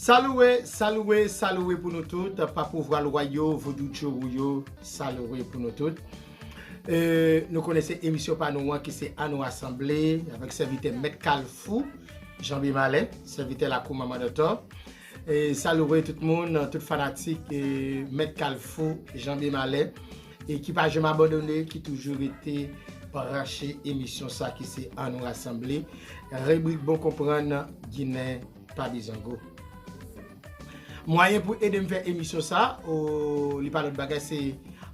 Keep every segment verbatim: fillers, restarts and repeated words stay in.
Salouwe, salouwe, salouwe pou nou tout, pa pouvwa lwa yo, vodou tchorou yo, salouwe pou nou tout. E, nou konnen se emisyon pa nou an ki se An nou rasanble, avèk sèvitè Mèt Kalfou, Janbe Malè, sèvitè lakou Manman Dantò. E, salouwe tout moun, tout fanatik, e, Mèt Kalfou, Janbe Malè, e ki pa janm abandone, ki toujou rete branche emisyon sa ki se An nou rasanble, ribrik bon konprann Ginen pa bizango. Mwayen pou ede m fè emisyon sa, o, li pa lòt bagay, se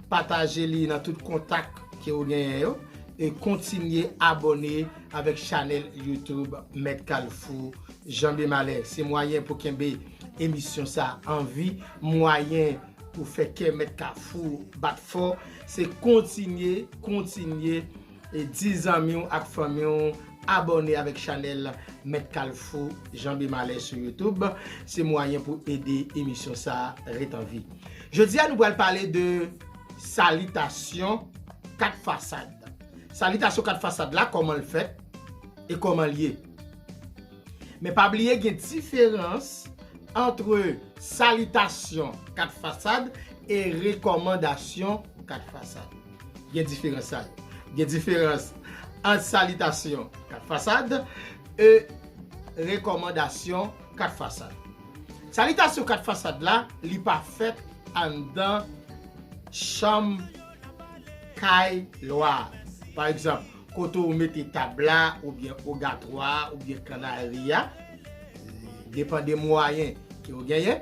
pataje li nan tout kontak ke ou genyen yo, e kontinye abòne avèk chanèl YouTube Mèt Kalfou Janbe Malè. Se mwayen pou kenbe emisyon sa an vi, mwayen pou fè kè Mèt Kalfou bat fò, se kontinye, kontinye, e di zanmi w ak fanmi w abòne avèk chanèl Mèt Kalfou Janbe Malè sou YouTube. Se mwayen pou ede emisyon sa ret an vi. Jodi a, nou pral pale de salitasyon kat fasad. Salitasyon kat fasad la, kòman l fèt e kòman l ye. Men pa bliye gen diferans ant salitasyon kat fasad e rekòmandasyon kat fasad. Gen diferans sa yo. Gen diferans ant salitasyon kat fasad e rekòmandasyon kat fasad. Salitasyon kat fasad la, li pa fèt anndan chanm kay lwa. Pa egzanp, kote ou mete tab la, oubyen ogatwa, oubyen kannari a, depann de mwayen ke ou genyen.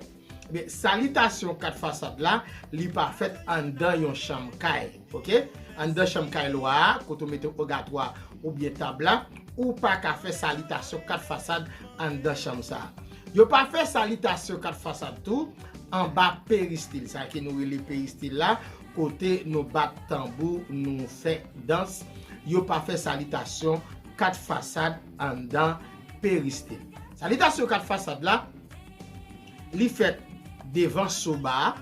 Men salitasyon kat fasad la, li pa fèt anndan yon chanm kay, oke? Anndan chanm kay lwa a, kote ou mete ogatwa oubyen tab la, ou pa ka fè salitasyon kat fasad anndan chanm sa a. Yo pa fè salitasyon kat fasad tou anba peristil, sa ke nou rele peristil la, kote nou bat tanbou, nou fè dans. Yo pa fè salitasyon kat fasad anndan peristil. Salitasyon kat fasad la, li fèt devan soba a.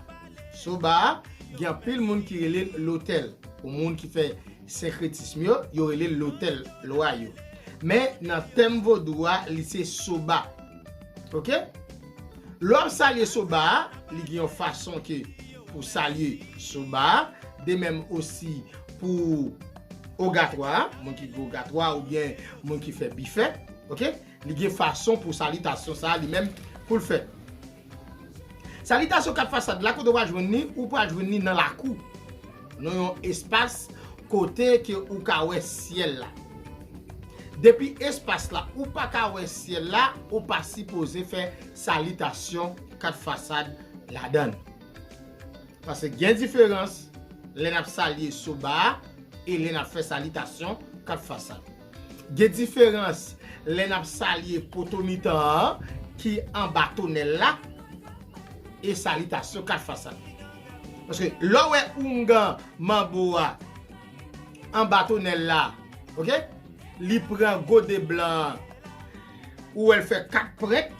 Soba a, gen anpil moun ki rele l lotèl. Pou moun ki fè senkretism yo, yo rele l lotèl lwa yo. Men nan tèm vodou a, li se soba. Oke? Lè w ap salye soba a, li gen yon fason ke pou salye soba a, de menm osi pou ogatwa a, moun ki gen ogatwa oubyen moun ki fè bifè, oke? Li gen fason pou salitasyon sa a li menm pou l fèt. Salitasyon kat fasad la, kote w pral jwenn li, ou pral jwenn li nan lakou, nan yon espas kote ke ou ka wè syèl la. Depi espas la, ou pa ka wè syèl la, ou pa sipoze fè salitasyon kat fasad ladan l. Paske gen diferans lè n ap salye soba a e lè n ap fè salitasyon kat fasad. Gen diferans lè n ap salye poto mitan an ki anba tonèl la e salitasyon kat fasad. Paske lè w wè oungan manbo a anba tonèl la, oke? Li pran gode blan an, ou wè l fè kat prent,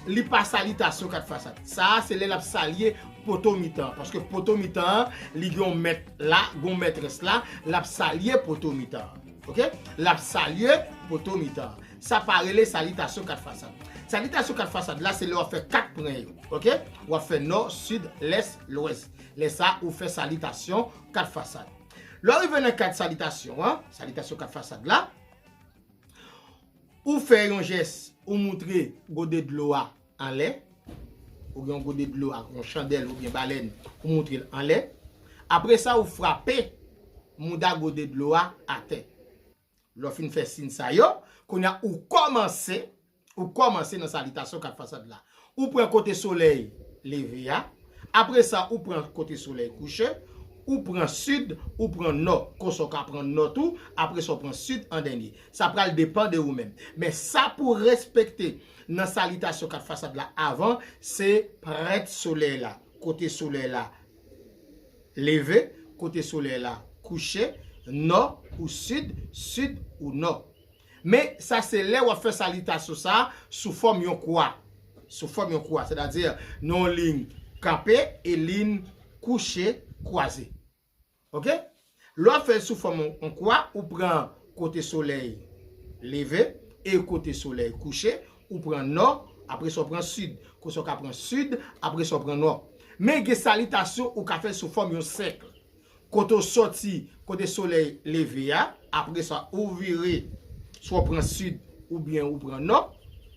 li pa salitasyon kat fasad. Sa a, se lè l ap salye poto mitan an. Paske poto mitan an, li gen yon mèt la, gen yon mètrès la, l ap salye poto mitan an. Oke? L ap salye poto mitan an. Sa pa rele salitasyon kat fasad. Salitasyon kat fasad la, se lè w ap fè kat pwen yo. Oke? W ap fè nò, sid, lès, lwès. Lè sa, ou fè salitasyon kat fasad. Lè w rive nan kad salitasyon an, salitasyon kat fasad la, ou fè yon jès, ou moutre gode dlo a anlè, ou gen yon gode dlo ak yon chandèl oubyen balèn, ou moutre l anlè. Apre sa, ou frape mouda gode dlo a atè. Lè w fin fè siy sa yo, kounye a ou kòmanse, ou kòmanse nan salitasyon kat fasad la. Ou pran kote solèy leve a, apre sa ou pran kote solèy kouche, ou pran sid, ou pran nò, konsa w ka pran nò tou, apre sa w pran sid an dènye. Sa pral depann de ou menm. Men sa pou respekte nan salitasyon kat fasad la avan, se prent solèy la, kote solèy la leve, kote solèy la kouche, nò ou sid, sid ou nò. Men sa se lè w ap fè salitasyon sa a sou fòm yon kwa. Sou fòm yon kwa, sètadi nan yon liy kanpe e liy kouche kwaze. Oke? Lè w ap fè l sou fòm yon, yon kwa, ou pran kote solèy leve e kote solèy kouche, ou pran nò, Apre sa, w pran sid. Kote sa, w ka pran sid. Apre sa, w pran nò. Men gen salitasyon ou ka fè l sou fòm yon sèk. Kote w sòti, kote solèy leve a, apre sa, ou vire, swa w pran sid oubyen ou pran nò,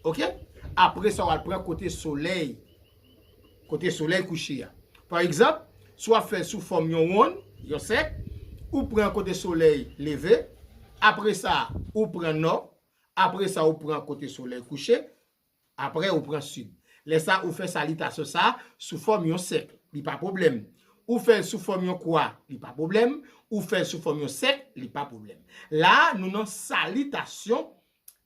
oke? Apre sa, w al pran kote solèy, kote solèy kouche a. Pa egzanp, si w ap fè l sou fòm yon wonn, yon sèk, ou pran kote solèy leve, apre sa, ou pran nò, apre sa, ou pran kote solèy kouche, apre, ou pran sid. Lè sa, ou fè salitasyon sa a sou fòm yon sèk, li pa pwoblèm. Ou fè l sou fòm yon kwa, li pa pwoblèm. Ou fè l sou fòm yon sèk, li pa pwoblèm. La a, nou nan salitasyon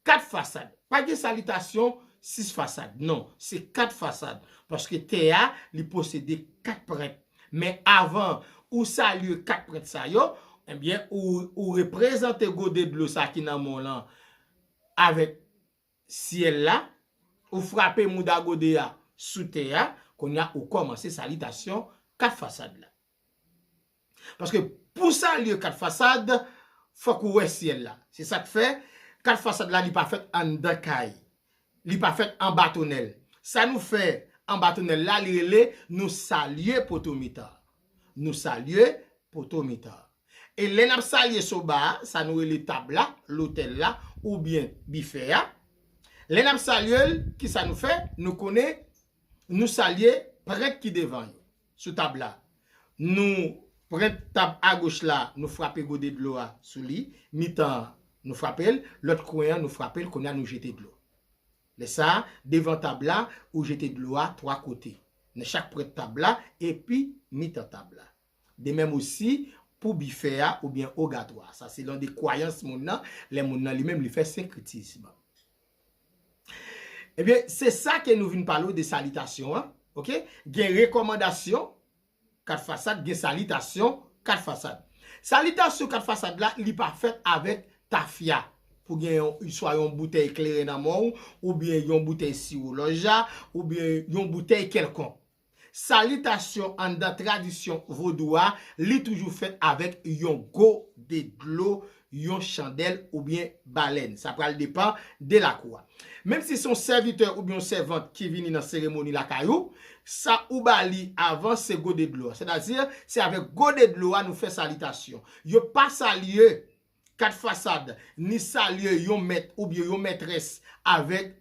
kat fasad. Pa gen salitasyon sis fasad. Non, se kat fasad. Paske tè a, li posede kat prent. Men avan ou salye kat prent sa yo, ebyen, ou, ou reprezante gode dlo sa ki nan men w lan avèk syèl la, ou frape mouda gode a sou tè a, kounye a ou kòmanse salitasyon kat fasad la. Paske pou salye kat fasad, fòk ou wè syèl la. Se sa k fè, kat fasad la, li pa fèt anndan kay. Li pa fèt anba tonèl. Sa nou fè anba tonèl la, li rele nou salye poto mitan. Nou salye poto mitan. E lè n ap salye soba a, sa nou rele tab la, lotèl la, oubyen bifè a. Lè n ap salye l, kisa nou fè? Nou konnen, nou salye prent ki devan yo, sou tab la. Nou pran tab agoch la, nou frape gode dlo a sou li, mitan an, nou frape l, lòt kwen an, nou frape l, kounye a nou jete dlo. Lè sa a, devan tab la, ou jete dlo a twa kote, nan chak prent tab la, epi mitan tab la. De menm osi pou bifè a oubyen ogatwa. Sa se lan de kwayans moun nan, lè moun nan li menm li fè senkretism. Ebyen, se sa ke nou vin pale w de salitasyon an, oke? Gen rekòmandasyon kat fasad, gen salitasyon kat fasad. Salitasyon kat fasad la, li pa fèt avèk tafya. Pou gen yon, swa yon boutèy kleren nan men w, oubyen yon boutèy siwo lòja, oubyen yon boutèy kèlkonk. Salitasyon anndan tradisyon vodou a, li toujou fèt avèk yon gode dlo, yon chandèl oubyen balèn. Sa pral depann de lakou a. Menm si se yon sèvitè oubyen yon sèvant ki vini nan seremoni lakay ou, sa ou ba li avan se gode dlo a. Sètadi, se avèk gode dlo a nou fè salitasyon. Yo pa salye kat fasad, ni salye yon mèt oubyen yon mètrès avèk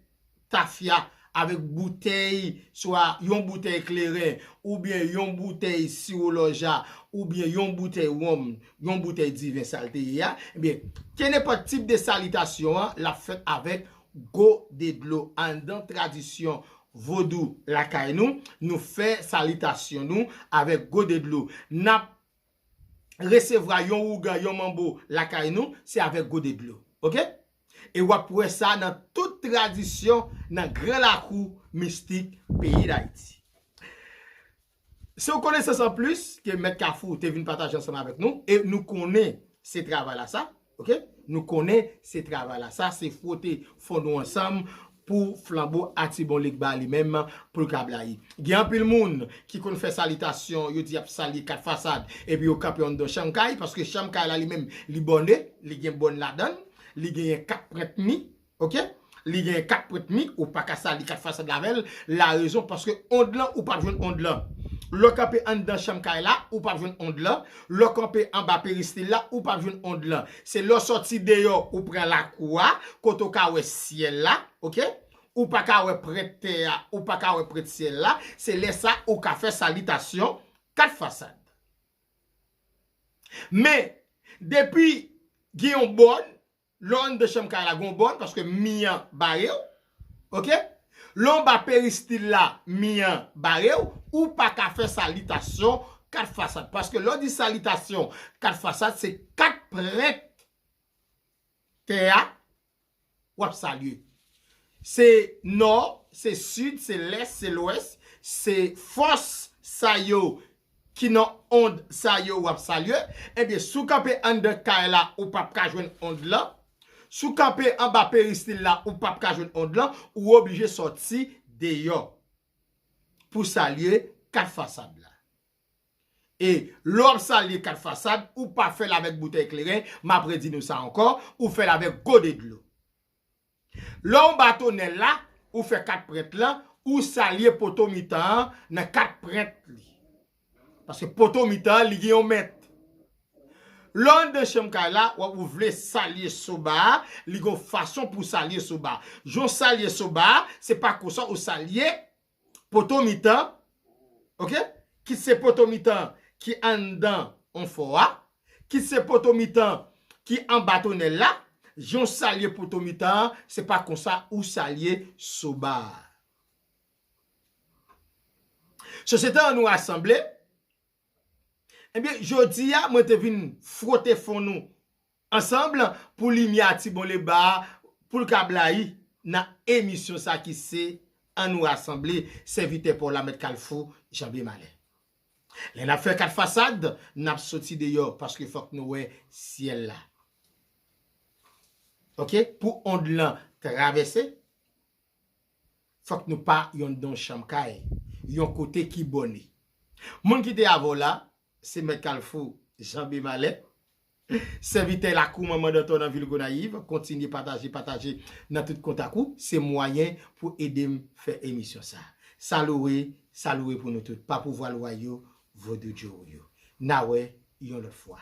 tafya, avèk boutèy, swa yon boutèy kleren, oubyen yon boutèy siwo lòja, oubyen yon boutèy wonm, yon boutèy diven sa l te ye a, ebyen, kenenpòt tip de salitasyon an, l ap fèt avèk gode dlo. Anndan tradisyon vodou lakay nou, nou fè salitasyon nou avèk gode dlo. N ap resevwa yon wougan, yon manbo lakay nou, se avèk gode dlo. Oke? E w ap wè sa nan tout tradisyon nan gran lakou mistik peyi Dayiti. Se yon konesans anplis ke Mèt Kafou te vin pataje ansanm avèk nou, e nou konnen se travay la sa, oke? Nou konnen se travay la sa, se fwote fon nou ansanm pou flanbo Atibon Legba li menm pou l ka blayi. Gen anpil moun ki konn fè salitasyon, yo di y ap salye kat fasad, epi yo kanpe anndan chanm kay, paske chanm kay la li menm, li bòne, li gen bòn ladan l, li genyen kat prent mi, oke? Li genyen kat prent mi, ou pa ka salye kat fasad la avè l. Larezon, paske ond lan, ou p ap jwenn ond lan. Lè w kanpe anndan chanm kay la, ou p ap jwenn ond lan. Lè w kanpe anba peristil la, ou p ap jwenn ond lan. Se lè w sòti deyò, ou pran lakou a, kote w ka wè syèl la, oke? Ou pa ka wè prent tè a, ou pa ka wè prent syèl la. Se lè sa ou ka fè salitasyon kat fasad. Men, depi gen yon bòn, lè w anndan chanm kay la, gen yon bòn, paske mi an bare w, oke? Lè w anba peristil la, mi an bare w, ou pa ka fè salitasyon kat fasad. Paske lè w di salitasyon kat fasad, se kat prent tè a w ap salye. Se nò, se sid, se lès, se lwès, se fòs sa yo ki nan ond sa yo w ap salye. Ebyen, si w kanpe anndan kay la, ou p ap ka jwenn ond lan. Si w kanpe anba peristil la, ou p ap ka jwenn ond lan, ou oblije sòti deyò pou salye kat fasad la. E lè w ap salye kat fasad, ou pa fè l avèk boutèy kleren, m ap redi nou sa ankò, ou fè l avèk gode dlo. Lè w anba tonèl la, ou fè kat prent lan, ou salye poto mitan an nan kat prent li. Paske poto mitan an, li gen yon mèt. Lè w anndan chanm kay la, w ap, ou vle salye soba a, li gen yon fason pou w salye soba a. Jan w salye soba a, se pa konsa ou salye poto mitan, oke? Kit se poto mitan ki anndan yon fò a, kit se poto mitan ki anba tonèl la, jan w salye poto mitan an, se pa konsa ou salye soba a. Sosyete an nou rasanble, ebyen, jodi a, mwen te vin fwote fon nou ansanm pou limyè a Tibon Leba a, pou l ka blayi nan emisyon sa ki se An nou rasanble, sèvitè pa w la, Mèt Kalfou, Janbe Malè. Lè n ap fè kat fasad, n ap soti deyò, paske fòk nou wè syèl la. Oke? Pou ond lan travèse, fòk nou pa yon don chanm kay, yon kote ki bòne. Moun ki te avè w la, se Mèt Kalfou, Janbe Malè. Sèvitè lakou manman Dantò nan vil Gonayiv, kontinye pataje, pataje nan tout kontak ou, se mwayen pou ede m fè emisyon sa. Salouwe, salouwe pou nou tout. Pa pouvwa lwa yo, vodou djoro yo. N a wè yon lòt fwa.